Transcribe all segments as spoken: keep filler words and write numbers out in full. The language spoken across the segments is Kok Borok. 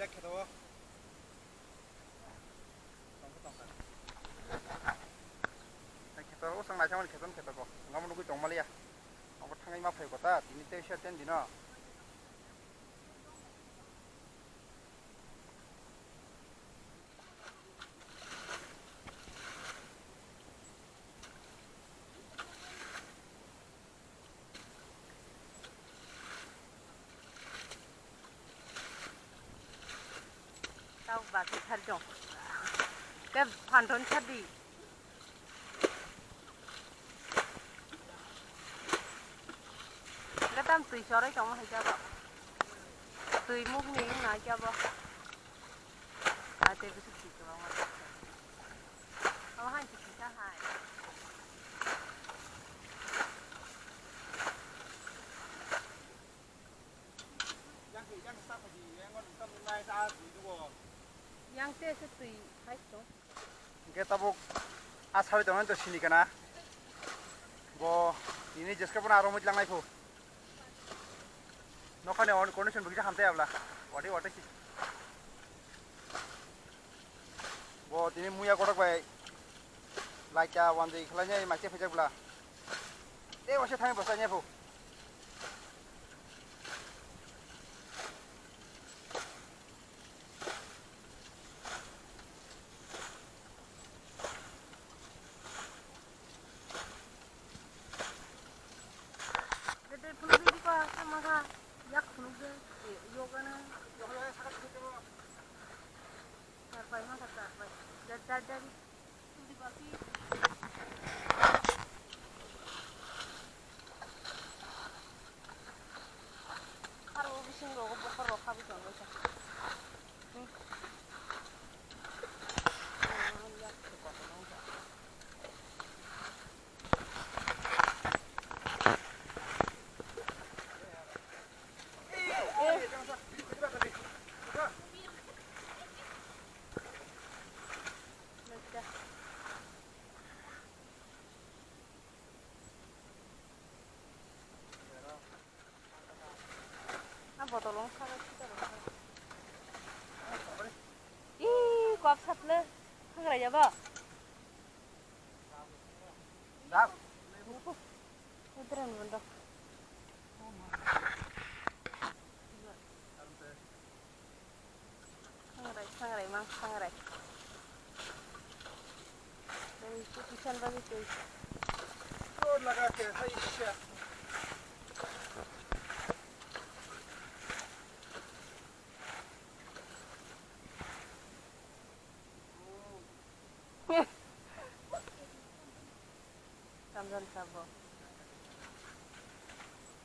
Kheto o. Tongkha, tongkha. Kheto o, sang naisang mani kheto, kheto ko. Ngam nugui tongmaliya. Abo thangai ma phai kota, tini teisa ten dino. Tau bati thar jong. Ke phanthon thar di. Gatam twi choroi tongma hai jabo. Twi mukni wngna hai jabo. Ate bisi twi kwbangma. Omo hai twi kisa hai. Yang te se twi hai to. Hingke tabuk a sawi tongnai to sini kana. Bo ini jeske bono aro mui tlangnai phu. Nokhani on condition bukisa hamtai abla. Wati wati si. Bo tini muya kotok bai laika wanjwi khlainai maikhe phaijak bla. Tei waisa thangwi bwsai nai phu. Dede phunuk di ko sama kha yak phunuk de. Yogana. Dar pai ma dar pai. Dar dar dar. Aro bising rogo bokor rok habwi tongo. A bottle wng sabai sita rok. Ih, kop saple. Hagra ya ba? Dak. Udaran bondo. Sangrai, sangrai, mang sangrai. Dari itu pisan bagi tuh. Tuh, laga ke, hai, bisa. Kamjan sabo.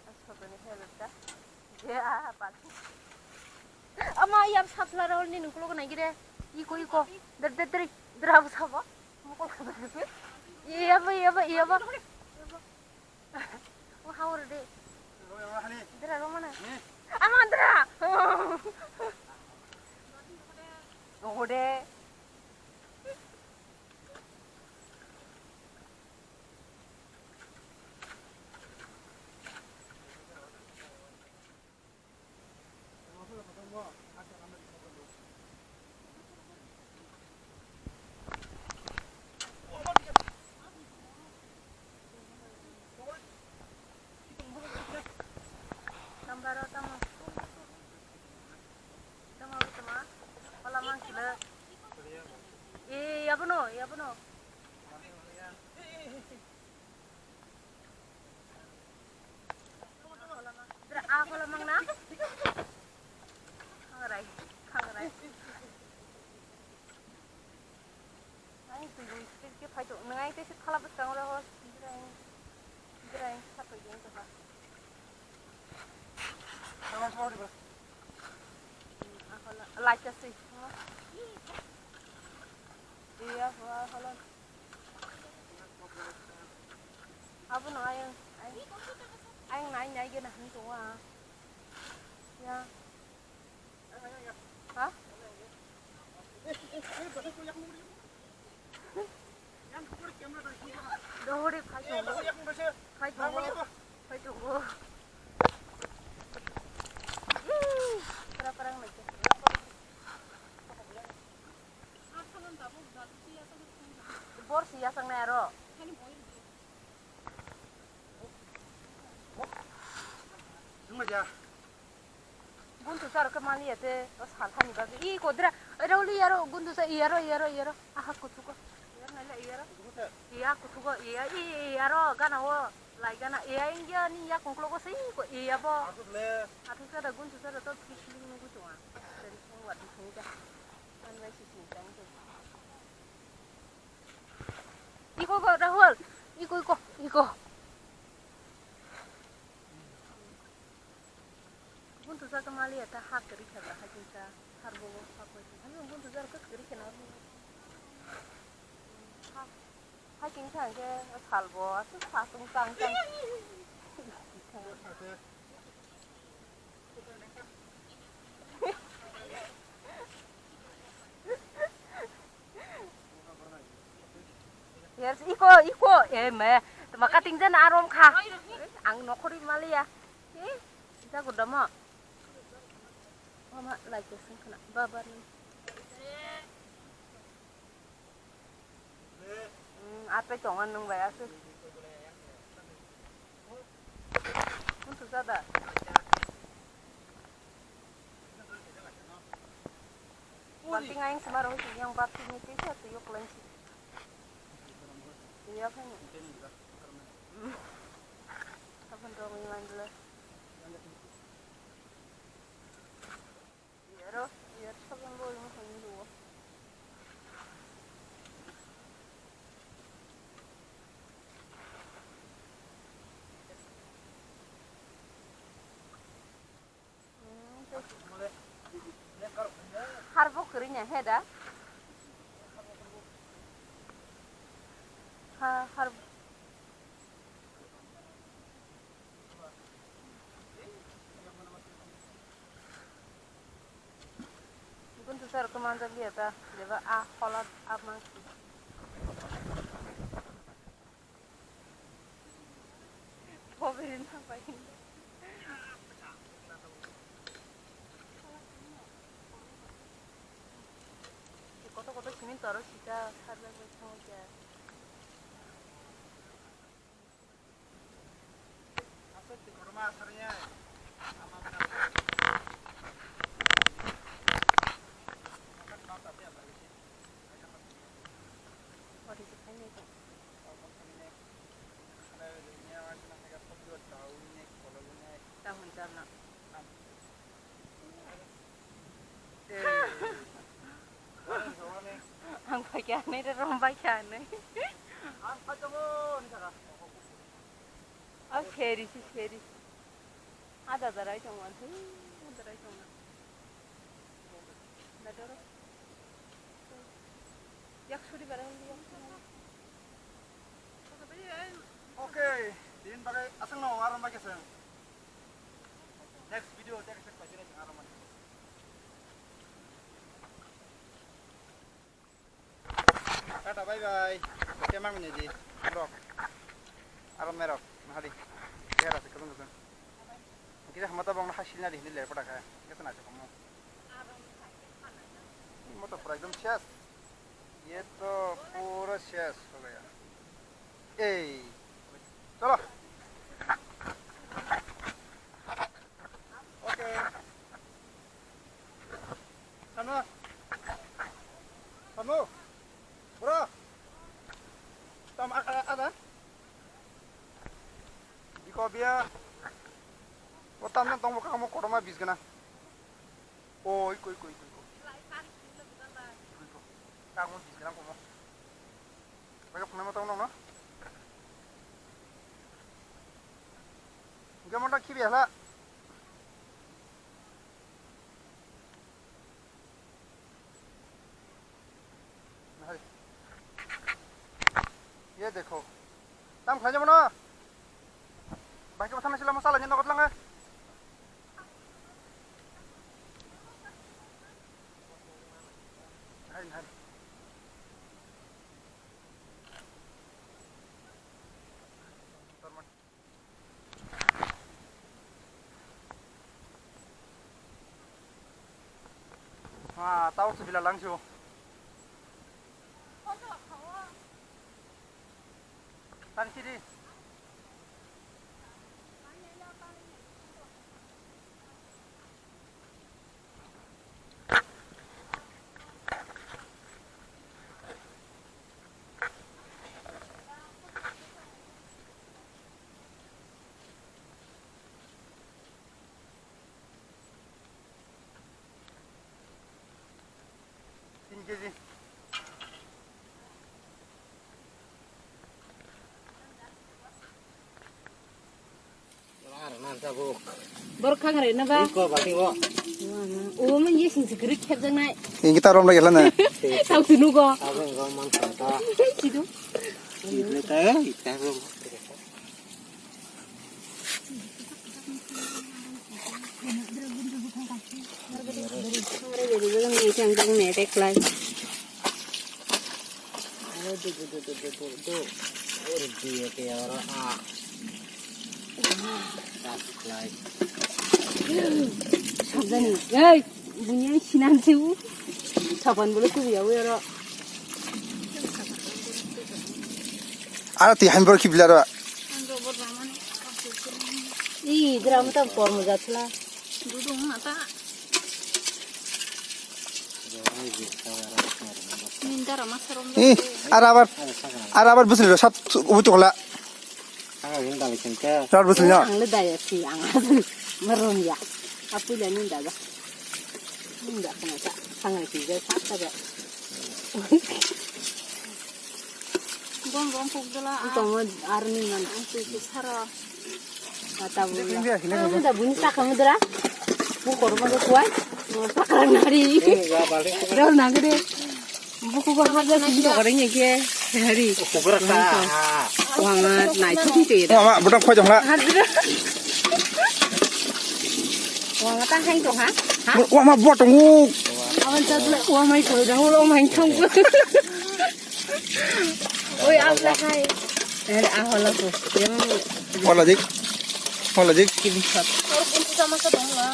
Aswk ni help ta. Je a pal. Ama yar sapla rol ni nungkulo nai gire. Iko iko. Der der der. Dra bu sabo. Mukol khaba. Iya ba iya ba iya ba. O haur de. Dra ro mana? Ama dra. Ode. Tambaro tamo. Tamo tamo. Pala mang sila. Eh, ya bono, ya bono. Dra, a pala mang na? Khangrai, khangrai. Ai, twi rwi ke phai to, nang ai te se phala bwskango ra ho, dra, dra, sa phai jeng to ha. Lacha si. Iya, wah, hala. Abono ayang, ayang, ayang nai nai gena hwn tongo ang. Ya. Ha? Dohori phai tongo. Phai tongo. Phai tongo. Ih, pura parang lagi. Guntu sar ke mali ate, o sal hani babi. I kodra, ero li yaro, guntu sa yaro, yaro, yaro. Aha kutuko. Yaro nala yaro. Iya kutuko, iya, i, i, yaro, gana o, lai gana, iya, ingya ni ya kongklo ko sei ko, iya bo. Atu sa da guntu sa da to kishling nugu tuwa. Dari kong wadi sini da. Kan wai sisi tang tu. Iko ko, Rahul. Iko, iko, iko. Buntu jaka mali ata hak kwrwi kha ba, hakhe sa har bo hak bai kha. Buntu jaka kwrwi kha na. Hak, hakhe sa khe sal bo aswk sa tung tang tang. Yes, iko, iko, eh, me, tama cutting jan arom kha. Ang nokhori maliya. Eh, jago damo. Mama, like this, khana, baba ni. Hmm, ape tongan nung bai aswk. Buntu jada. Banting aing sima roh si yang bapti ni tisa tu yok lain si. Iya kan? Hmm. Kapan dong yang lain dulu? Iyaro, iyaro sagan bo yung hoi ni duo. Hmm, tei. Har bo kwrwi nya he da? Ha, har. Guntu sar ko manjak liya ta, leba a hola a mang. Poberin na pai. Koto koto simin toro sita sarjak bai thango kya. Tahun jana. Ang bai kha nai, rom bai kha nai. Ang kha tongo ni saka. Ang kheri si kheri. Ada darai tongo, ada darai tongo. Dadoro. Yak suri bara hindi yak suri. Okay, din bagai asal no aram bagai sen. Next video, take a shot, paisira jeng aram mani. Tata, bye bye. Oke, mang ni di. Rok. Aram merok, mahali. Kera se kadung kadung. Kira hamata bong na hasil na di hindi ler pada kaya. Kita na chakam mo. Mo to pura ekdom ses. Ye to pura ses ho gaya. Ei. Chalo. Okay. Sanu. Sanu. Bro. Tam ada. Iko biya. O tamna tongbo kamo kotorma bisgana. O iko iko iko iko. Iko iko. Kamo bisgana komo. Baga phunai ma tongno no. Hingke monta khibi hala. Hai. Ye dekho. Tam khlai jabo no. Baki bwthang nasi lama sala ni nogot langa. Hai, hai. Ah, tao se bila lang sio. Tani sidi. Borok khang rwna ba? Iko bati o. Omo ye sing sikiri khep jang nai. Ingki ta rom lagi lana. Tau sinu go. Abo ngo man kha ta. Sidu. Ible ta, ita rom. Sabjani, ei, bunyai sinan seu. Sapan bole kubi yawi oro. Ara ti han bor kibla ro. Ih, drama ta por mo jatla. Dudung mata. Ih, ara abar, ara abar busli ro sab ubu chukla. Rar busli no. Ang le daya si, ang marom ya. Apu ya ninda ga. Ninda kana sa, sangai si ga sa ga. Bom bom pukdala. Tongo army man ang tu si sara. Kata bu. Ang da buni saka mudra. Bu korma do kuai. Pakra nari. Dol nagre. Buku ba haja sini to kare nge ke. Hari. Kugra ka. Wama nai thok ni ke. Wama budak khoi jong la. Wama ta hai to ha. Wama botong. Awan ta wama ko da ho lo mai thong. Oi, abla hai. Eh, ah, hola ko. Yang hola dik. Hola dik. Kini sat. Or buntu sama sa dong la.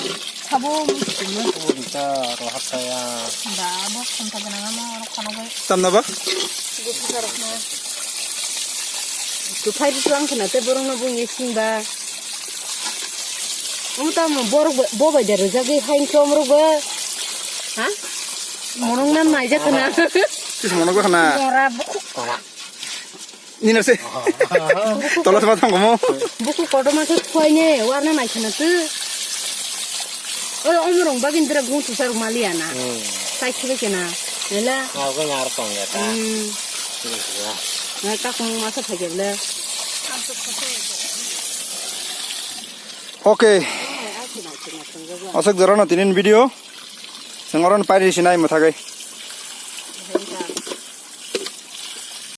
Sabo. Buntu ta rohat kaya. Da, bo khonta gana ma or khono bai. Tamna ba? Buntu ta rok na. Tu phai tu ang khna te borong no bung yesing ba. Ang ta mo borok bo bai da rojak hai chom rok ba. Ha? Monong nan nai jak na. Tis monok ba khna. Mora buku. Nina se. Tola sama tang komo. Buku koto ma se khoi ne, warna nai khna tu. Oi, omorong bagin dra gung tu sar mali ana. Sai khibe kena. Lela. Aku nyar tong ya ta. Hmm. Ngai ka kong ma sa phai le. Okay. Asok jorano tinin video. Sengoron pairi sinai muthagai.